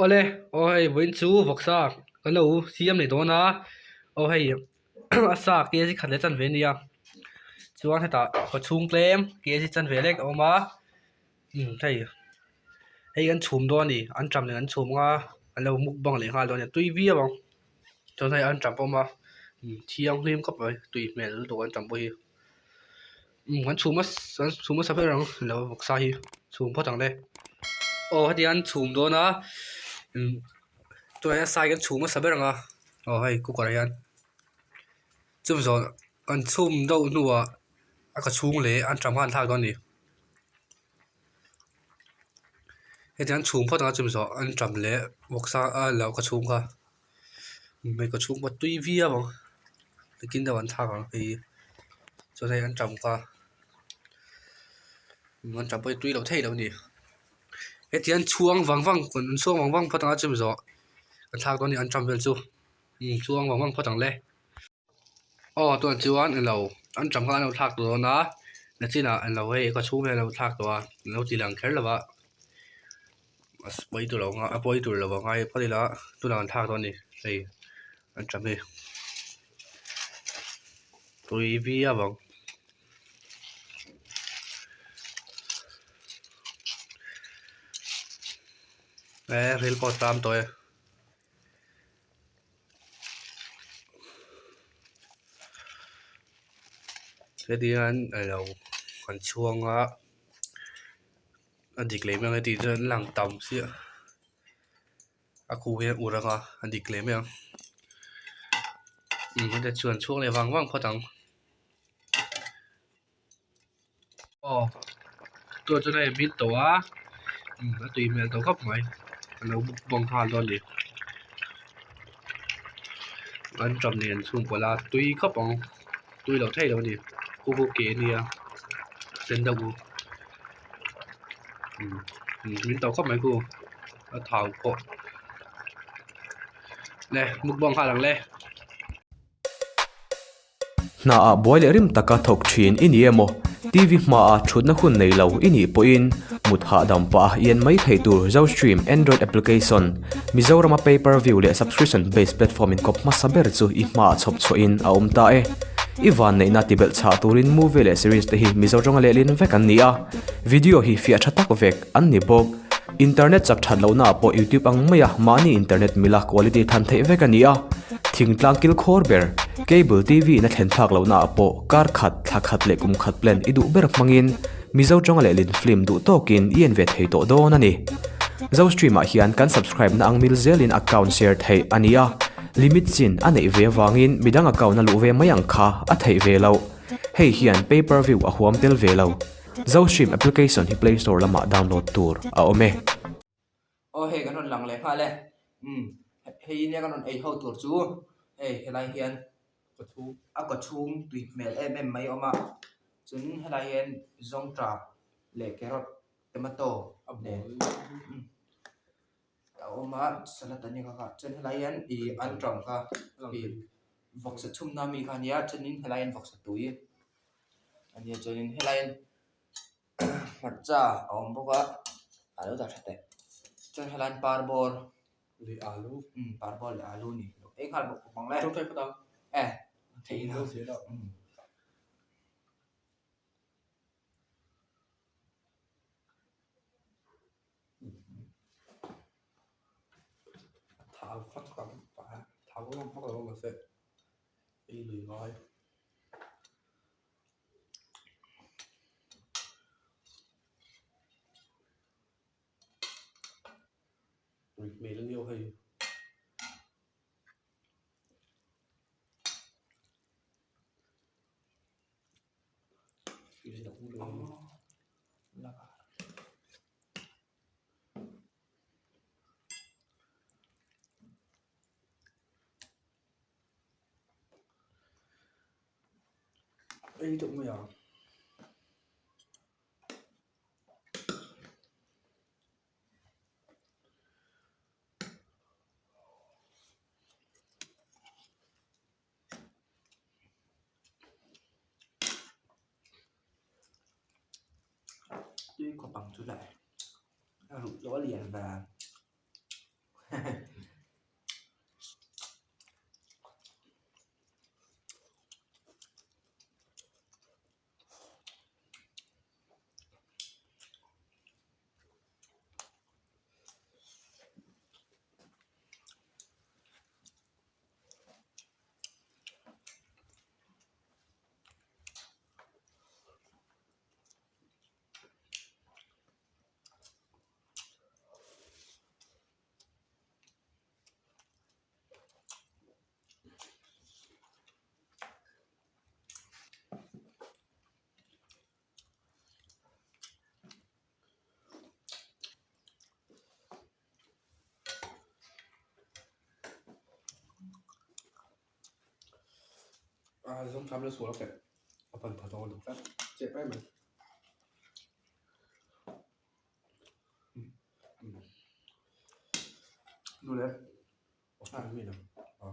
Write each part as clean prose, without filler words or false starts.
Awle aw hei vawiin chu vawksa kan lo siam leh dawn a aw hei a sa kg khat leh chanve a nia chuan hetah kaw chhung tlem kg chanve lek a awm a umm hei hei an chhum dawn a ni an ṭam nen an chhum ang a an lo mukbang leh nghal dawn a ni a tui viau ang chuan hei an ṭam pawh a awm a thianghlim khawp mai tui hmel lutuk an ṭam pawh hi. Umm an chhum an chhum hmasa ber ang lo vawksa hi chhum phawt ang le aw heti hian chhum dawn a umm tunah hian sai kan chhum hmasa ber ang a aw hei cooker ah hian chumi zawh kan chhum deuh hnuah a ka chhung leh an ṭam kha an thlak dawn a ni heti hian chhum phawt ang a chumi zawh an ṭam leh vawksa a lo ka chhung kha. Hmei ka chhung pawh tui viau ang nikin deuh an thlak ang hei chuan hei an tam kha an tam pawh hi tui loh theih loh a ni heti hian chhuang vang vang an chhuang vang vang phawt ang a chumi zawh an thlak dawn a ni an tam vel chu chhuang vang vang phawt ang le. Aw tunah chuan eng lo an tam kha an lo thlak tawh dawn a nachinah eng lo hei ka chhung hian an lo thlak tawh a an lo ti lang kher lo va a pawi tur lo a pawi tur lo a ngai phawt ila tunah an thlak dawn a ni hei an tam hi tui viau ang. E ril pawh a tam tawh e. Heti hian alo kan chhuang a a dik leh mai ang heti chuan a lang tam chiah a khu hi a ur ang a a dik leh mai ang umm heti chuan chhuang leh vang vang phawt ang. Aw tûnah chuan hei min tawh a umm a tui hmel tawh khawp mai a lo mukbang nghal dawn a ni an ṭam nen chhung pawlh a tui khawp ang tui loh theih loh a ni khu khu ke a nia sen deuh u umm min tawh khawp mai khu a thau pawh le mukbang nghal ang le. Hna ah buai leh rim taka thawk thin i ni emaw, TV hmaah thutna hun nei lo i nih pawhin mut hahdam pah a ian mai thei tur Zostream Android application, Mizorama pay per view leh subscription based platform inkawp hmasa ber chu i hmaah chhawp chhuahin a awm ta e. I vanneihna tibelh chhah turin movie leh series te hi Mizo tawnga lehlin vek an ni a, video hi fiah tha tak vek an ni bawk. Internet chak that lohnaah pawh YouTube ang maia mahni internet mila quality than theih vek a ni a. Thingtlang kilkhawr ber, Cable TV in a thlen thlak lohnaah pawh kar khat, thla khat leh kum khat plan i duh ber hmangin Mizo tawnga lehlin film duh tawkin i en ve thei tawh dawn a ni. Zostream ah hian kan subscribe na ang mil zelin account share theih a ni a, limit chin a neih ve avangin midang account a luh ve mai ang kha a theih ve loh. Hei hian pay per view a huam tel ve lo. Zostream application hi play store lamah download tur a awm e. Aw hei kan rawn lang leh nghal e umm hei nia kan rawn ei ho tur chu hei helai hian a kaw chhung tui hmel em em mai a awm a chuan helai hian zawngṭah leh carrot tomato nen a awm a salad a nia kha chuan helai hian ih anṭam kha ih vawksa chhumna ami kha a nia chuanin helai hian vawksa tui a nia chuanin helai hian. Hmarcha a awm bawk a a lo dah tha teh chuan helai hian parbawr leh alu umm parbawr leh alu a ni eng nghal bawk ang le e theih in umm. Thau vak ang thau vak lo mahse ei lui ngai. Hmel a ni aw hei. Ei deuh mai ang. Tui khawp ang chu lah a ruh tawh a lian ve. A zawng tham la sual a a pan pha dawn lo tlat chep em mai. Nu le a mi lo a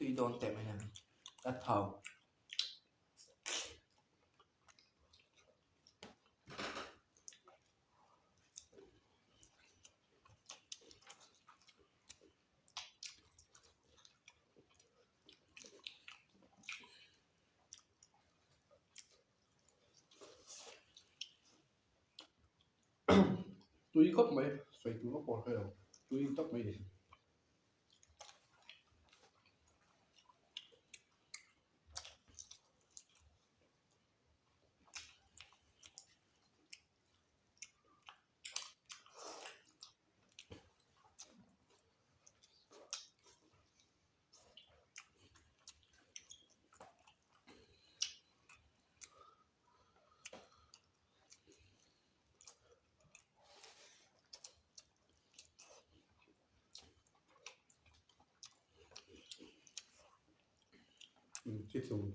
Tui dawn teh mai hian a thau. Tui khawp mai sawi tur a pawh hre lo tui tak mai a ni. 这种。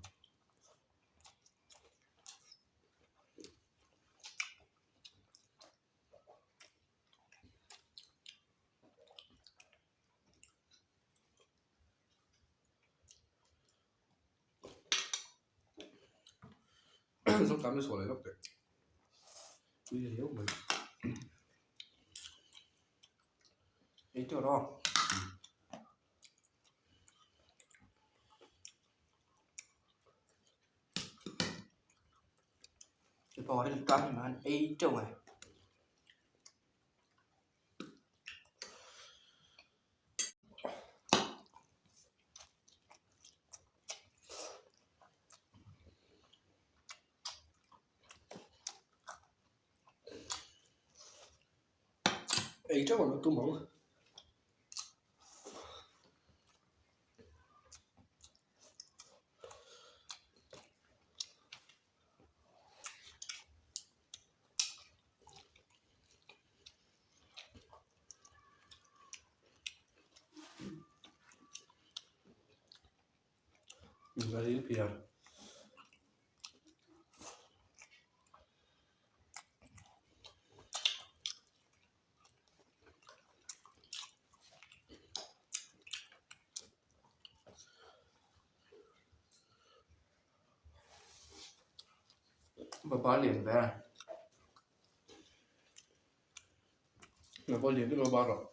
从咱们说来了对，注意有没？ Ei tur aw. Cái bò đây cam mà ăn ấy trâu này. Ei teuh ang a tum ang. Baba lian ve a. Baba lian deuh baba rawh.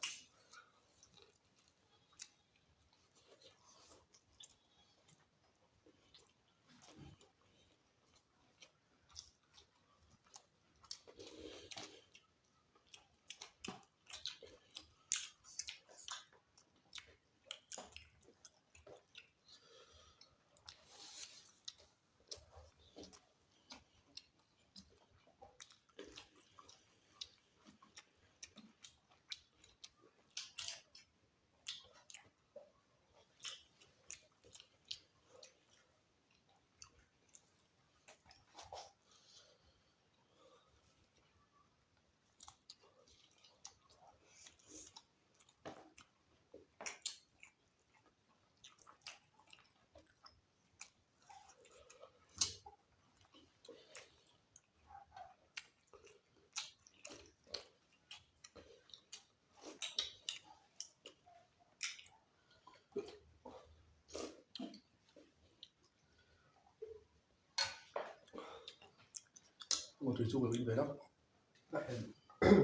Tui chu ka lo in ve deuh a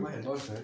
a hel dawn hle.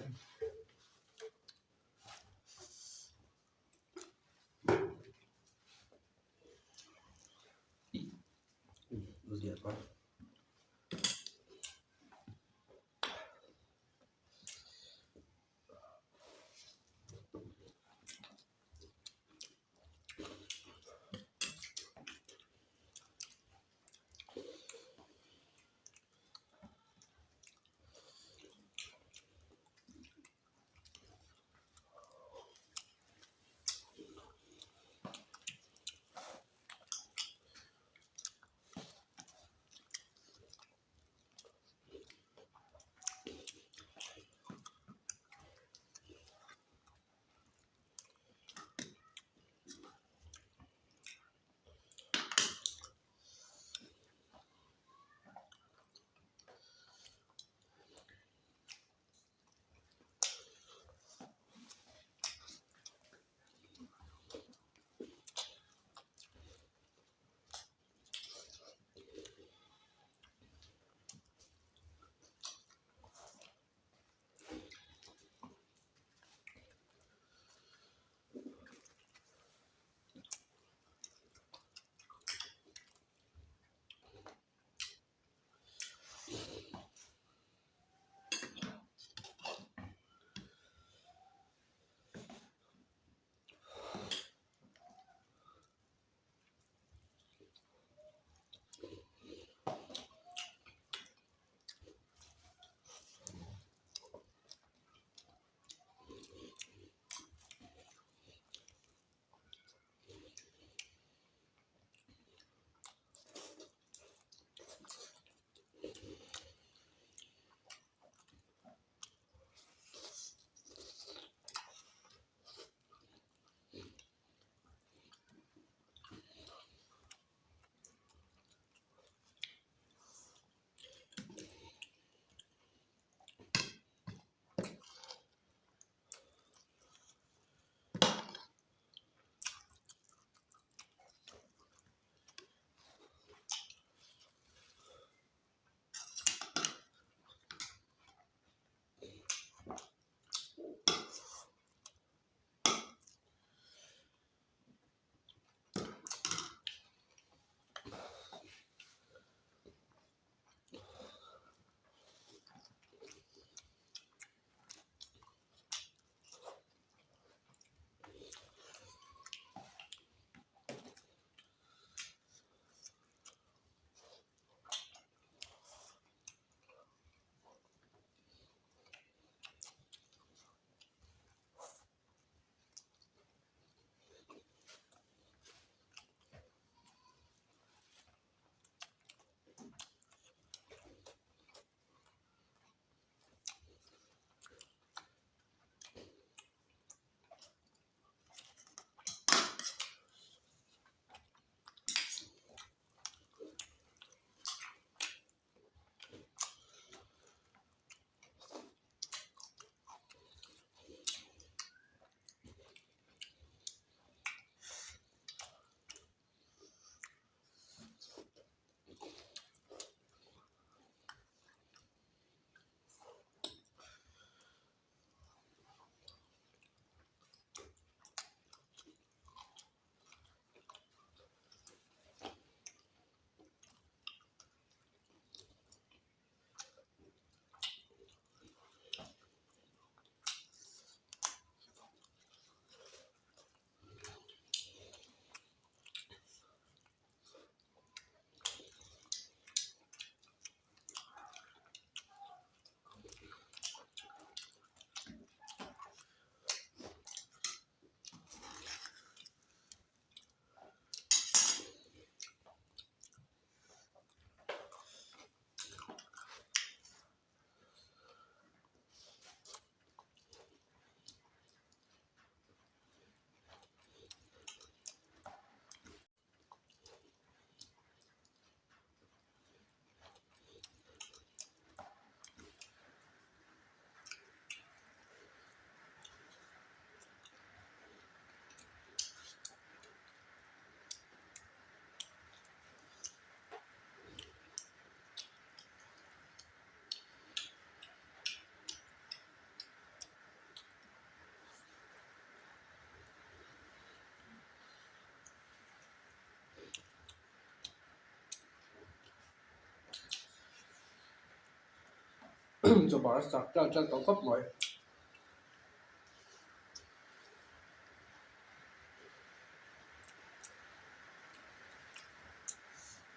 Chaw bar a chak ṭal ṭal tawh khawp mai.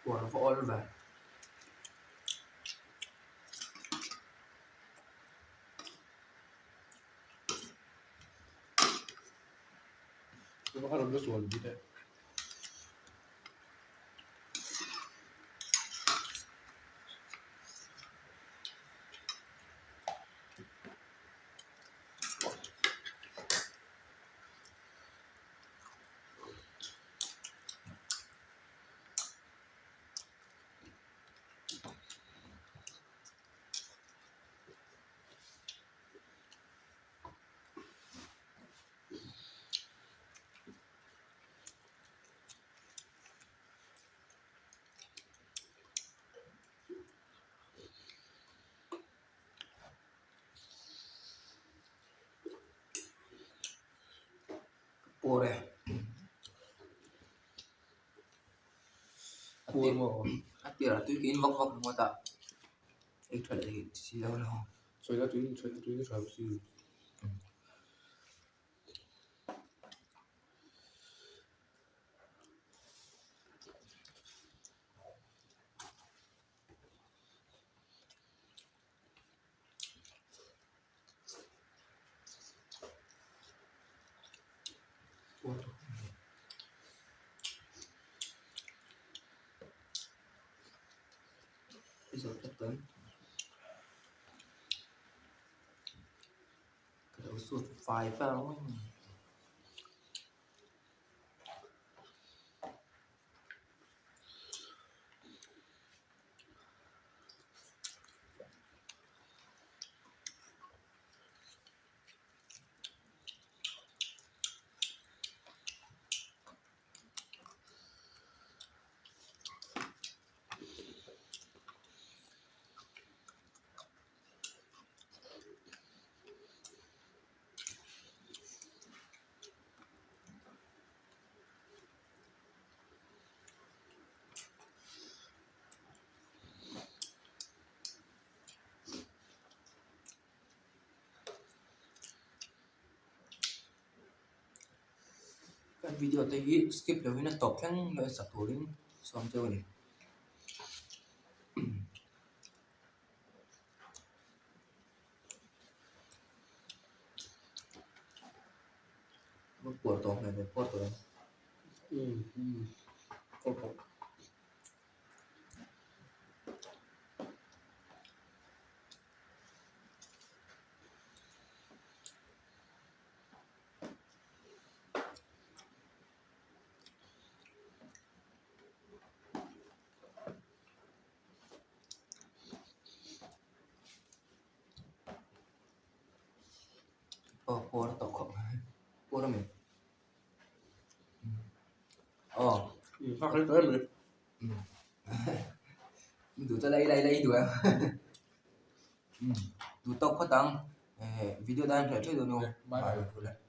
Puan va awl ve. Pur e. Pur maw? A tirah tui ka in vak vak ringawt a, ei tha leh si lo lo. Sawi la tui tui tha si. Ka lo sut fai vel ngawt mai. Kan video te hi skip lovin a tawp thleng mai sak turin sawm cheu a ni. Puar tawh hmel ve puar tawh em? Aw puar tawh khawp mai puar a mi aw duh chu lai lai lai duh em duh tawk phawt ang video dan hriat theih dawn aw bye bye.